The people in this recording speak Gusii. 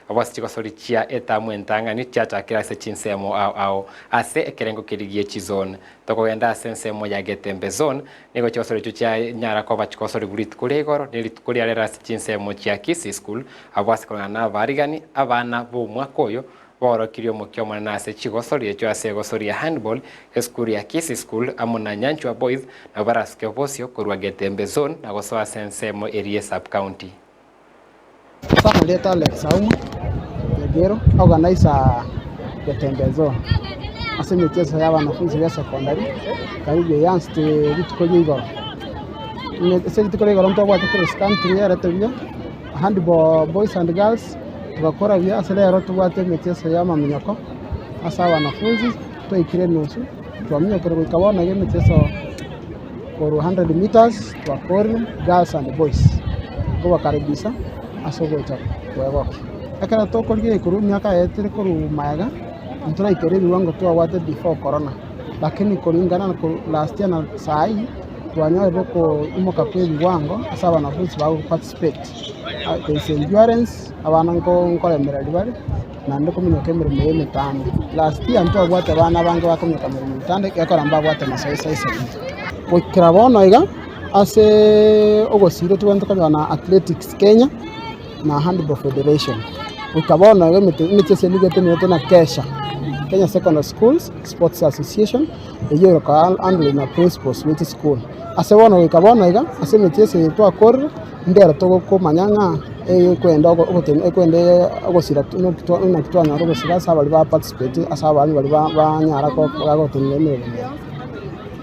Abwo ase chigosori chia etamu entang'ani chiachakire ase chinsemo ao ao ase ekerengo keria gie chizone. Tokogenda ase ensemo ya Getembe Zone, nigo chigosori echio chianyara koba chigosorigwa rituko ria igoro ne rituko ria rero ase chinsemo chia Kisii School, abwo ase koreng'ana na abaarigani, abana b'omwaka oyo baorokirie omokia omonene ase chigosori echio ase egosori ya handball, esukuru ya Kisii School amo na Nyanchwa Boys nabo barasuke bosio korwa Getembe Zone na gosoa ase ensemo eria ye Sub-County. Ase amarieta Alex Auma Nyagero, organizer Getembe Zone, ase emicheso ya abanafunzi be secondary, karibu eanzete rituko ria igoro. Ase rituko ria igoro ntobwate cross country yarete buya, handball boys and girls, togakora buya ase rero tobwate emicheso ya amaminyoko ase abanafunzi, twaikire enusu, twaminyokire goika bono iga emicheso. Korwa 100 metres twakorire girls and boys nkobakaribisha ase ogocha kwegokia. Ekero tokorigia korwa emiaka yaetire korwa magega ntoraikera ebiwango twabwate before corona lakini kulingana na korwa last year na sai twanyorire okoimoka kwa ebiwango ase abanafunzi bago participate there is endurance abana nko nkoremereria bare. Naende kominyoka emeremo y'emetando. Last year ntwabwate abana abange bakominyoka emeremo y'emetando ekiagera mbabwate amasoesi aisaine. Goikera bono iga ase ogosira tobwenerete konyora na Athletics Kenya na Handball Federation. Goika bono iga emete emechieso eye nigo etenenerete na KESHA, Kenya Secondary Schools Sports Association, eyio ere handled na principals be chisukuru. Ase bono goika bono iga ase emechieso eye twakorire. Ndero tokomanya ng'a ekwenda ogotema ekwenda ogosira naki twanyora ogosira ase abaria ba participate ase abana baria banyara gotenena emeremo eye.